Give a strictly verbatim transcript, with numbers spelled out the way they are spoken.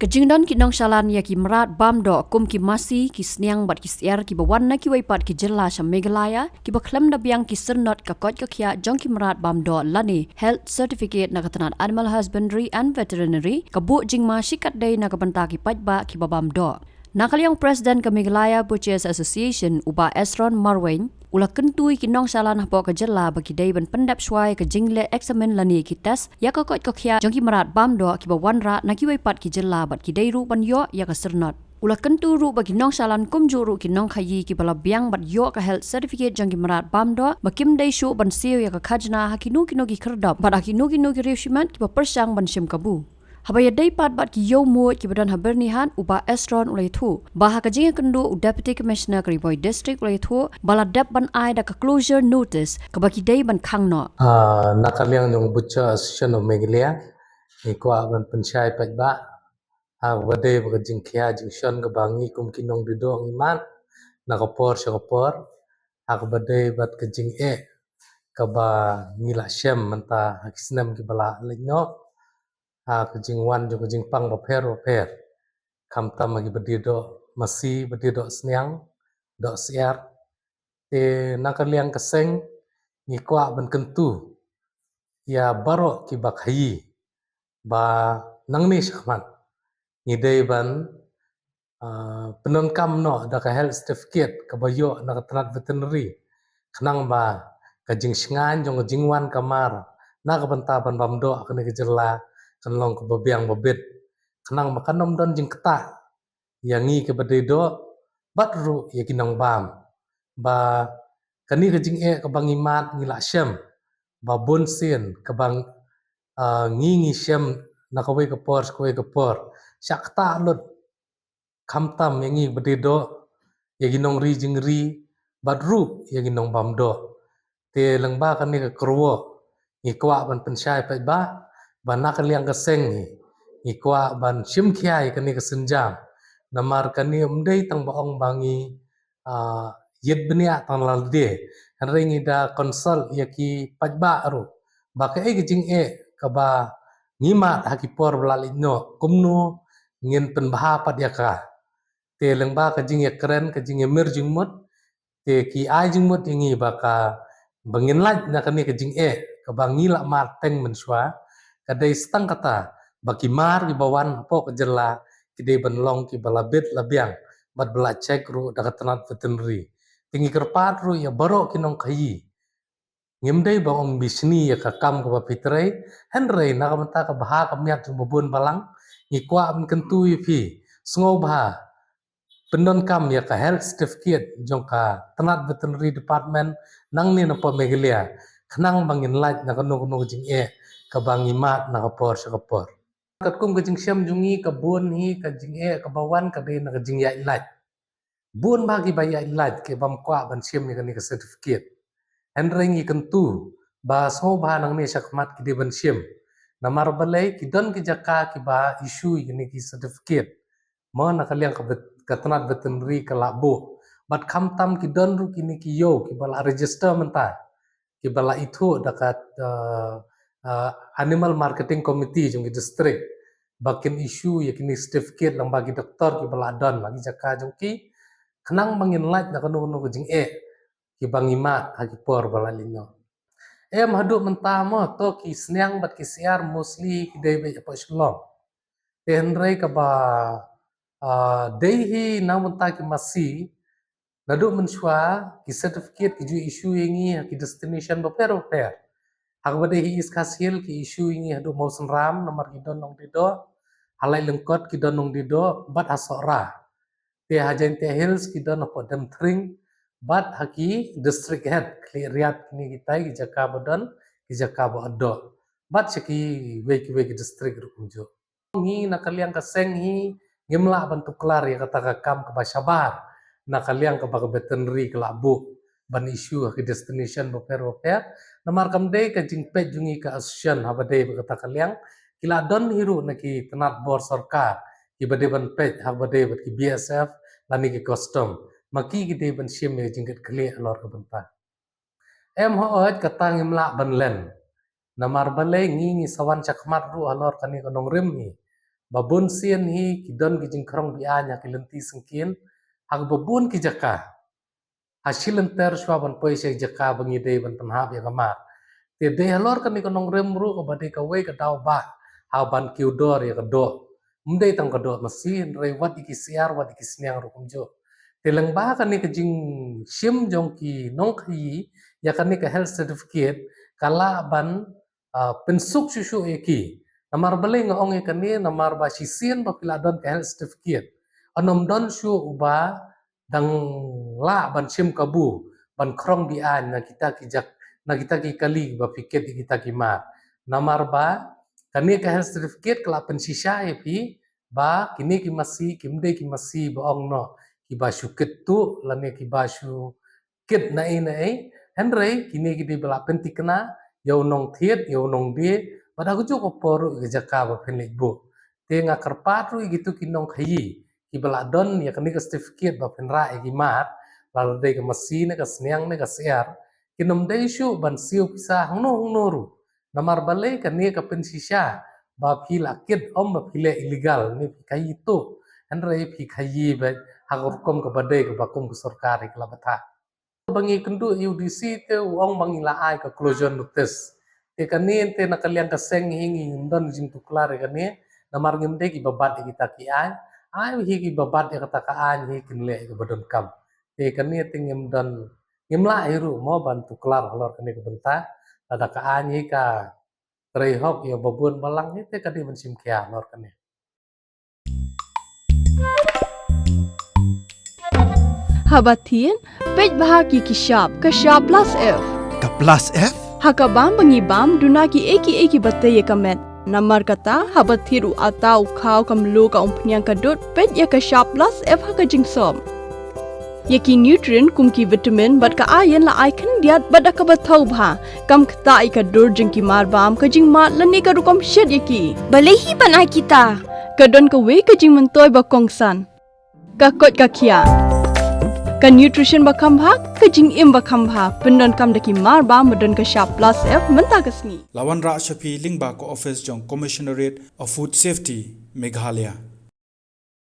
Ka jingdon ki nongshalan ïa ki mrad bam doh kum ki masi, ki sniang bad ki syiar kiba wan na kiwei pat ki jylla sha Meghalaya, kiba khlem da biang ki syrnod ka koit ka khiah jong ki mrad bam doh lane health certificate na ka tnat Animal Husbandry and Veterinary, ka buh jingma shikatdei na ka bynta ki paidbah kiba bam doh. Na ka liang u President ka Meghalaya Butchers Association, u Bah Esron Marwein, u la kyntu ïa ki nongshalan hapoh ka jylla ba ki dei ban pyndep shuwa ïa ka jingleh eksamin lane ki test ïa ka koit ka khiah jong ki mrad bam doh kiba wanrah na kiwei pat ki jylla bad ki dei ruh ban ïoh ïa ka syrnod. U la kyntu ruh ba ki nongshalan kumjuh ruh ki nongkhaïi kiba la biang bad ïoh ka health certificate jong ki mrad bam doh ba kim dei shuh ban siew ïa ka khajna ha kino kino ki khyrdop bad ha kino kino ki riewshimet kiba pyrshang ban shim kabu. Haba ïadei pat bad ki ïew muid kiba don ha Byrnihat, u Bah Esron u la ïathuh ba ha ka jingïakynduh u Deputy Commissioner ka Ri Bhoi District u la ïathuh ba la dep ban ai da ka closure notice kaba ki dei ban khang noh. Ah, na ka liang jong Butcher Association of Meghalaya, ngi kwah ban pynshai paidbah ha kaba dei bad ka jingkhia jingshon kaba ngi kum ki nongdie doh ngi mad na ka por sha ka por, ha kaba dei bad ka jingeh kaba ngi la shem mynta ha ki snem kiba la leit noh, ha ka jingwan jong ka jingpang bapher bapher, khamtam ha kiba die doh masi, ba die doh sniang, doh syiar. Te na ka liang ka seng ngi kwah ban kyntu ïa baroh kiba khaïi ba nangne shakhmat ngi dei ban, ah, pyndonkam noh da ka health certificate kaba ïoh na ka tnat veterinary, khnang ba ka jingshngaiñ jong ka jingwan ka mar na ka bynta ban bam doh ha kane ka jylla kan long kaba biang ba bit, khnang ba kan ym don jingktah ïa ngi kiba die doh bad ruh ïa ki nongbam, ba kane ka jingeh kaba ngi mad ngi la shem ba bun sien kaba, ah, ngi ngi shem na kawei ka por sha kawei ka por, shah ktah lut, khamtam ïa ngi ba die doh, ïa ki nongri jingri bad ruh ïa ki nongbam doh. Te lyngba kane ka kyrwoh ngi kwah ban pynshai paidbah ba na ka liang ka seng ngi, ngi kwah ban shim khia ïa kane ka sienjam. Namar kane ym dei tang ba ong ba ngi, ah, ïit bniah tang la lade, hynrei ngi da consult ïa ki paidbah ruh ba kaei ka jingeh kaba ngi mad ha ki por ba la leit noh, kumno ngin pynbha pat ïa ka. Te lyngba ka jingïakren, ka jingïamir jingmut, te ki ai jingmut ïa ngi ba ka, ba ngin lait na kane ka jingeh kaba ngi la mad teng mynshuwa, ka dei sa tang kata ba ki mar kiba wan hapoh ka jylla ki dei ban long kiba la bit la biang bad ba la check ruh da ka tnat veterinary. Te ngi kyrpad ruh ïa baroh ki nongkhaïi, ngim dei ba ong bishni ïa ka kam kaba phi trei, hynrei na ka bynta ka bha ka miat jong ba bun balang, ngi kwah ban kyntu ïa phi, sngewbha pyndonkam ïa ka health certificate jong ka tnat veterinary department nangne na poh Meghalaya, khnang ba ngin lait na kano kano ka jingeh kaba ngi mad na ka por sha ka por. Katkum ka jingshem jong ngi, ka bun hi ka jingeh kaba wan ka dei na ka jingïaid lait. Bun bha kiba ïaid lait ki bym kwah ban shim ïa kane ka certificate. Hynrei ngi kyntu ba sngewbha nangne shakhmat ki dei ban shim. Namar balei, ki don ki jaka kiba issue ïa kine ki certificate. Mo, na ka liang ka vet-, ka tnat veterinary ka la buh. Bad khamtam ki don ruh kine ki ïew kiba la register mynta, kiba la ithuh da ka, eh, eh, Animal Marketing Committee jong ki district, ba kin issue ïa kine certificate lyngba ki doktor kiba la don ha ki jaka jong ki, khnang ba ngin lait na kano kano ka jingeh kiba ngi mad ha ki por ba la leit noh. Em, haduh mynta mo, to ki sniang bad ki syiar mostly ki dei beit hapoh Shillong. Te hynrei kaba, ah, dei hi na ka bynta ki masi, naduh mynshuwa ki certificate ki ju issue ïa ngi ha ki destination bapher bapher. Ha kaba dei ha East Khasi Hills ki issue ïa ngi haduh Mawsynram namar ki don nongdie doh, ha Laitlangkot ki don nongdie doh bad ha Sohra. Te ha Jaintia Hills ki don hapoh Demthring bad ha ki district head, Khliehriat, kine kitai ki jaka ba don ki jaka ba ot doh, bad sha kiwei kiwei ki district ruh kumjuh. Ngi na ka liang ka seng hi ngim lah ban tuklar ïa kata ka kam kaba shabar na ka liang kaba ka veterinary ka la buh ban issue ha ki destination bapher bapher. Namar kam dei ka jingpeit jong ngi ka association haba dei bad kata ka liang, ki la don hi ruh na ki tnat bor sorkar kiba dei ban peit, haba dei bad ki B S F lane ki custom, ma ki ki dei ban shim ïa ka jingkitkhlieh halor ka bynta. Em, hooid, kata ngim lah ban len. Namar balei, ngi ngi sa wan shakhmat ruh halor kane ka nongrim hi. ba bun sien hi ki don ki jingkhrong biang ha ki lynti syngkien ha kaba bun ki jaka. Ha shi lynter shuwa ban poi sha jaka ba ngi dei ban pynhap ïa ka mar. Te dei halor kane ka nongrim ruh kaba dei kawei ka daw ba ha ban kiew dor ïa ka doh. Ym dei tang ka doh masi, hynrei wat ïa ki syiar, wat ïa ki sniang ruh kumjuh. Te lyngba kane ka jingshim jong ki nongkhaïi ïa kane ka health certificate ka lah ban ah, pynsuk shuh shuh ïa ki. Namar balei nga ong ïa kane, namar ba shisien ba phi la don ka health certificate, ym don shuh uba dang lah ban shim kabu ban khrong biang na kita ki jak, na kita ki kali ba phi kit ïa kita ki mar. Namar ba kane ka health certificate ka la pynshisha ïa phi ba kine ki masi kim dei ki masi ba ong noh kiba shu kit tuh lane kiba shu kit na ei na ei, hynrei kine ki dei ba la pynthikna ïa u nongthied, ïa u nongdie, bad ha kajuh ka por ruh ïa ka jaka ba phin leit buh. Te nga kyrpad ruh ïa kitu ki nongkhaïi kiba la don ïa kane ka certificate ba phin rah ïa ki mar, lada dei ka masi ne ka sniang ne ka syiar, kin ym dei shuh ban siew pisa hangno hangno ruh. Namar balei kane ka pynshisha ba phi la kit, ym ba phi leh illegal ne phi khaïi tuh, hynrei phi khaïi beit ha ka rukom kaba dei kaba kum ka sorkar ïa ka la bthah. Ba ngi kynduh ïa u D C te u ong ba ngi la ai ka closure notice. Te kane te na ka liang ka seng hi ngim don jingtuklar ïa kane, namar ngim dei kiba bat ïa kita ki aiñ. Ai hi kiba bat ïa kata ka aiñ hi kin leh ïa kaba donkam. Te kane te ngim don, ngim lah hi ruh mo ban tuklar halor kane ka bynta. Lada ka aiñ hi ka trei hok ïa ba bun balang hi te ka dei ban shim khia halor kane. Haba thied, peit bha ki ki shap, ka shap plus F. Ka plus F? Ha ka bam ba ngi bam, duna ki ei ki ei kiba tei ïa ka met. Namar kata, haba thied u atta, u khaw, ka mluh, ka umphniang, ka dud, peit ïa ka shap plus F ha ka jingsop. Ïa ki nutrient kum ki vitamin bad ka iron la ai khyndiat bad da kaba thaw bha. Kam ktah ïa ka dur jong ki mar bam, ka jingmad lane ka rukom shet ïa ki. Balei hi ban ai kita? Ka don kawei ka jingmyntoi ba kongsan. Ka koit ka khiah. Ka nutrition ba kham bha, ka jingim ba kham bha. Pyndonkam da ki mar bam ba don ka shap plus F mynta ka sngi. La wanrah sha phi lyngba ka office jong Commissionerate of Food Safety, Meghalaya.